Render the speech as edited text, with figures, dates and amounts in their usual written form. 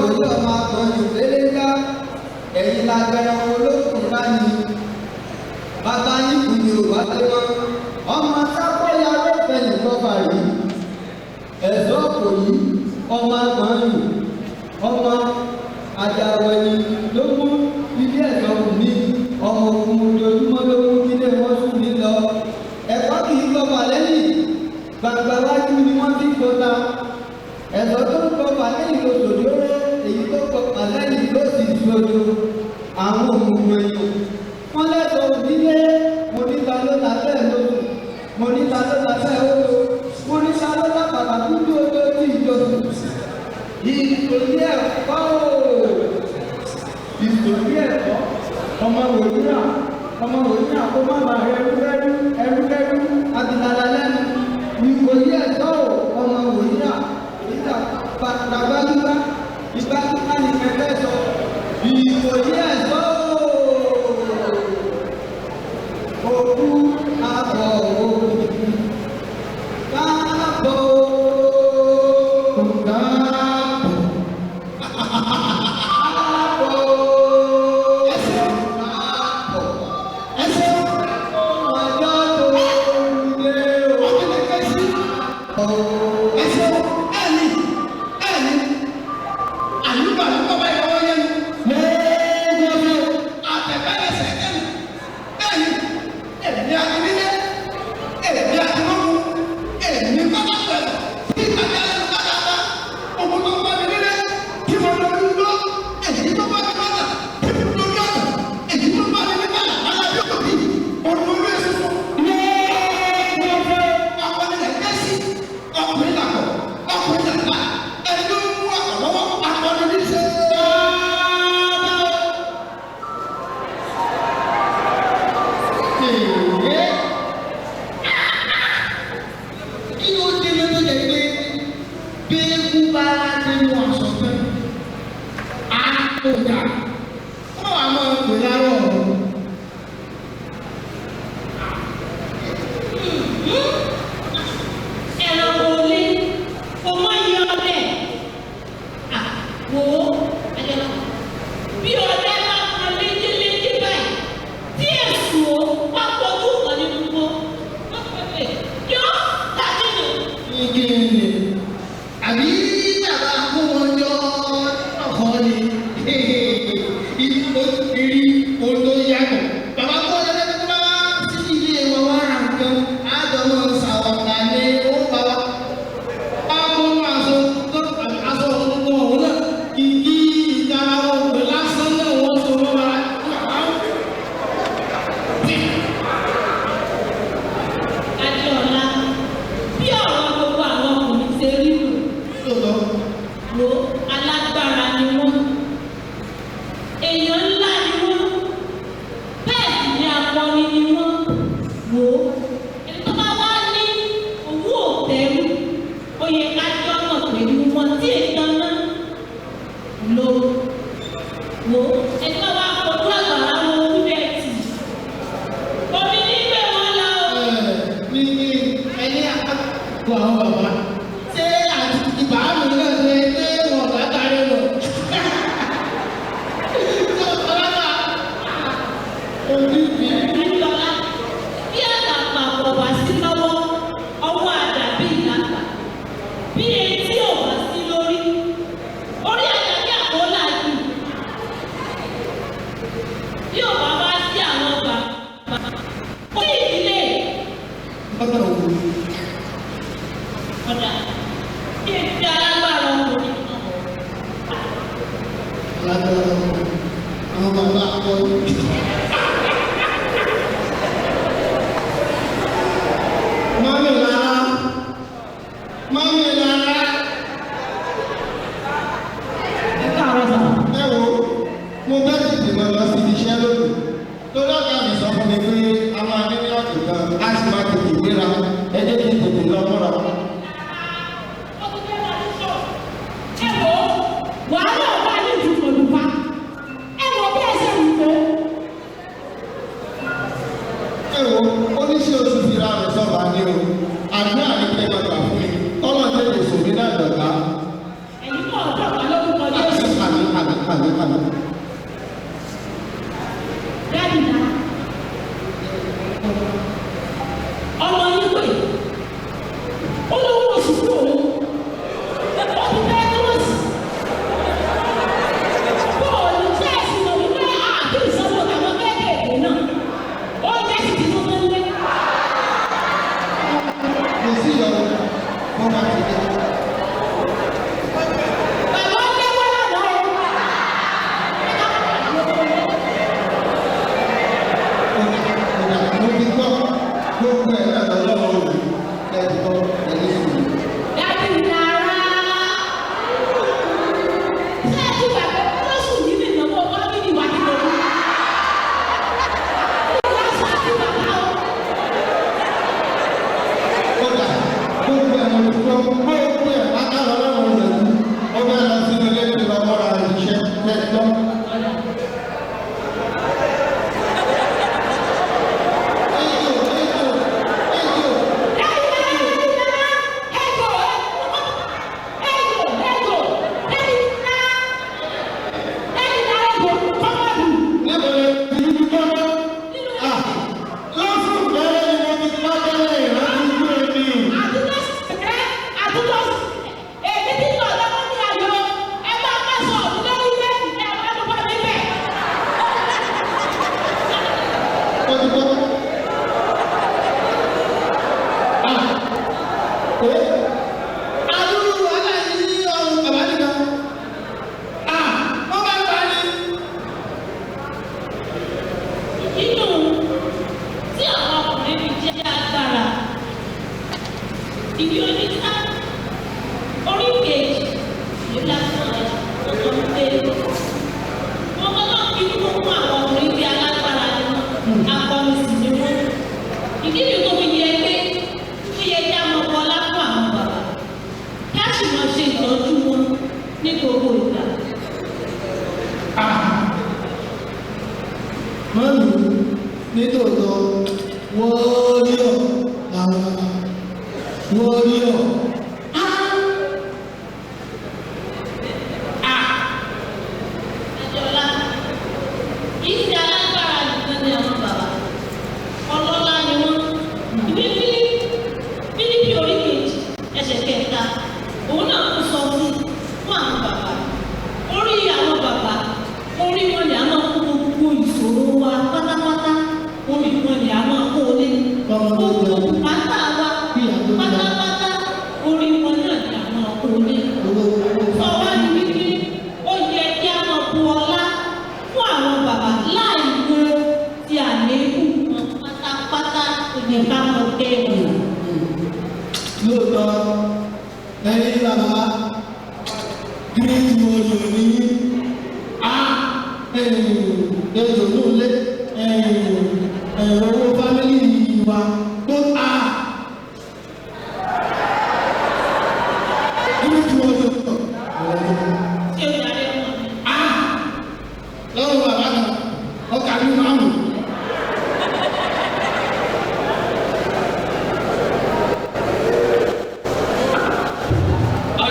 wòlíì ọmọ akọni ìdílé ńlá ẹ̀yìn lágbẹ̀rẹ̀ olókùn ńlá ni bàbá yín kù ní òwá lé wọn ọmọ sákóyà ló fẹ́ nìkan fàrí ẹ̀sọ́ kò yí ọmọ akọni ọmọ àjàwẹ̀yìn ló mú ilé ẹ̀sọ́ kù ní ọmọ ogun ojoojúmọ́ ló mú kílé wọn sùn ní lọ ẹ̀kọ́ kì í gbọ́fà lẹ́yìn gbàgbà wájú ni wọ́n ti gbọ́ta ẹ̀sọ́ tó ń gbọ́fà lẹ́yìn ló sòjóró èyí tó gbọ́fà lẹ́yìn ló sì sojo àwọn òmùgọ̀ èèyàn wọ́n lẹ́tọ̀ọ́ nílé mo níta ló ta bẹ́ẹ̀ lóṣù mo níta ló ta bẹ́ẹ̀ oṣù mo níta ló ta pàtàkì dúdú ojú tí ìjọsìn ìtòlí ẹ̀kọ́ ìtòlí ẹ̀kọ́ ọmọ wòlíà ọmọ wòlíà kó má bàa rẹ ẹrúkẹ́rú ẹrúkẹ́rú àtìlàlà lẹ́nu ìwòlí ẹ̀tọ́ ọmọ wòlíà ìgbà gbàgbàgbà ìgbàgbà ní kẹfẹ́ sọ ìwòlí ẹ̀tọ́ òkú àbọ̀ òkú káàbọ̀ káàbọ̀ Kí ló dé ló tó jẹ́ pé bí eégún bá nínú aṣọ tán á tó dà wọ́n wàá máa pè lárọ̀ ọ̀run. Ẹranko ilé kò mọ iye ọdẹ àwò ẹjọba bí ọdẹ bá kan léjéléjé báyìí tí èsù ó wá fojú kan nínú gbó yóò tàbí nù. Igi ni àbí bàbá kó wọn jọ ọkọ ni ìdí rí ohun tó yàtọ̀. Bàbá kó wọn jọ lẹ́nu tó bá wá sí ilé wọn wá ra nǹkan àjọmọ̀ ṣàwọ̀tà ni ó bá wa. Bá kó aṣọ tó aṣọ tuntun ọ̀hún náà kìkì ìtara òkè lásán náà wọ́n so mọ́ wa. Adéọlá bí ọ̀rọ̀ gbogbo àwọn ọkùnrin ṣe rí nù Lóòótọ́. wo alágbára ni wọ́n èèyàn ńlá ni wọ́n bẹ́ẹ̀ sì ni akọni ni wọ́n wò ó ẹni tó bá wá ní owó òtẹ́rù ó yẹ ká jọ́ mọ̀ pẹ̀lú wọn tí èèyàn náà lò wò ó ẹni tó bá fojú àgbàrá wọn owó bẹ́ẹ̀ tì omi nígbè wọn lọ o. Ní ẹni àkókò àwọn bàbá ṣé àti ìbámu náà ṣe pé wọn bá kárí lọ. Adéọlá bí àtàpà kò bá sí lọ́wọ́ ọwọ́ àdàbí ìlàpà bí etí ò bá sí lórí orí àdàbí àkólà jù bí ò bá wá sí àwọn bàbá ó sì ìdílé Lọ́dọ̀ wo? ọ̀dà bí etí alágbára ọkùnrin kan Lọ́dọ̀ àwọn bàbá akọni. Mọ́mí lára, mọ́mí lára. Ẹ káàárọ̀ sà. Ẹ wo, mo bẹ́ tètè máa lọ síbi iṣẹ́ lónìí. Torí ọ̀gá mi sọ fún mi pé a máa ní ní ọ̀tún kan, a sì máa tètè gbéra. Ẹ jẹ́ kí n tètè lọ múra. Ó ti fẹ́ máa ń sọ. Ẹ wo wàhálà ọba ní ìdúgbòdùpá ẹ wo bí ẹ ṣe wù tó. Ẹ wo, oníṣẹ́ oṣù fi ra rẹ̀ sọ̀rọ̀ ní o. Àdúrà ní kẹ́ máa gbà fún mi. Kọ́lọ̀ tètè sòmí náà dọ̀gá. Ẹ̀yin náà dọ̀gba lórúkọ Jésù. máa ṣe ìtọ́jú wọn ní gbogbo ìgbà. Mọ́mí, nítòótọ́ wọ́ọ́ríọ̀ làwọn bàbá wọ́ọ́ríọ̀. Adéọlá, kì í ṣe alágbára nìkan ni àwọn bàbá. Ọlọ́lá ni wọ́n. Ìwé Fílípì orí kejì ẹsẹ̀ kẹta, òun náà tún sọ fún àwọn bàbá. Orí àwọn bàbá, orí wọn ni a máa kó gbogbo ìṣòro wa pátápátá. Orí wọn ni a máa kó lé. Gbogbo bùkátà wa pátápátá, orí wọn náà ni a máa kó lé. Sọ wá ní wípé ó yẹ kí a máa bu ọlá fún àwọn bàbá láì wo ti àléébù wọn pátápátá, ó yẹ ká máa kẹ́rù. Lóòótọ́ ẹ̀yin bàbá great warrior ni yín. A ejò ní ilé owó